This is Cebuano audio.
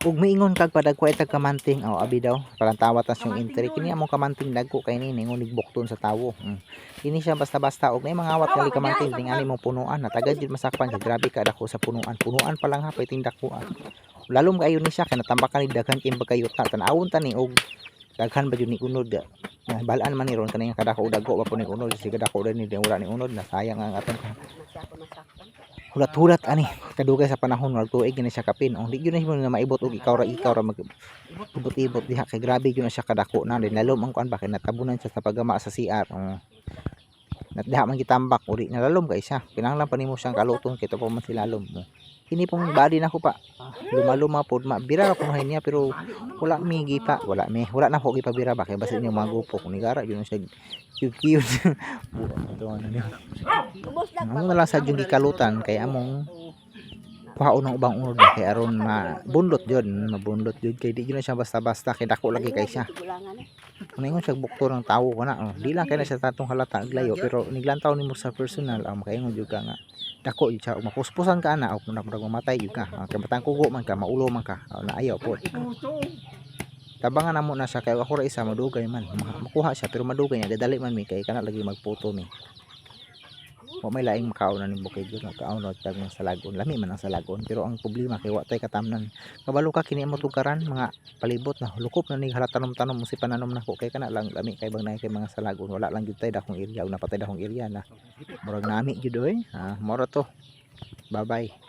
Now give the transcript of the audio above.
Ug miingon kag padagko tag kamanting, aw abi daw, palantawa tas yung entry kini among kamanting, dagko kay ni ningon bukton sa tawo. Kini siya basta-basta og may mangawat kali kamanting tingani mong punuan, natagad jud masakpan kay grabe ka dako sa punuan. Punuan pa lang ha, pwedeng dako ah. Lalom kayo ni siya kay natambakan ni daghan kay pagkayuta. Tan-awon ta ni og daghan ba jud ni unod. Na balaan man ni ron kanang kadako dagko pa po ni unod, sige dako ni wala ni unod na, sayang ang atong hulat-hulat ani kadugay sa panahon, wag tuig na siya kapin. Ang di gyud na siya nga maibot og ikaw ra mag ibot-ibot diha kay grabe gyud na siya kadako na din, lalom ang kuan ba kay natabunan siya sa paggama sa CR. Oh. Nat diha man gitambak uri nalalom kay siya, kinahanglan pa nimo siyang kaluton kay pa man silalom mo. Kini pong body nako pa luma-luma pod, mabira ra kuno niya, pero wala mi gipa, wala mi, wala na ko gipabira ba kay basin yung magupok ni gara yun siya cute cute. Ito ano niyo. Amo na lang sa yung gikalutan kay among kuhaon ng ubang unod ba kay aron mabundot jud, mabundot jud kay di jud na siya basta-basta kay dako lagi kay siya. Kung ingon siya bukto ng tawo ko na, oh, di lang kay na siya tatong halata aglayo, pero niglantaw nimo sa personal ang makaingon jud ka nga dako jud siya, mapuspusan ka na o kung murag mamatay jud ka. Kay batang kugo man ka, maulo man ka, oh, na ayaw po. Tabangan na mo na siya kay ako ra isa, madugay man makuha siya, pero madugay niya, dadali man mi kay kana lagi magputo mi. Wa may laing makaon na ning bukid yun, makaon ra tag mga salagon, lami man ang salagon, pero ang problema kay wa tay katamnan. Kabalo ka kini amo tugaran mga palibot na lukop na ni halata tanom-tanom mo si pananom nako kay kana lang lami kay bang naay kay mga salagon, wala lang gyud tay dakong area, ug napatay dakong area na murag nami gyud oy. Ah, mora to, bye bye.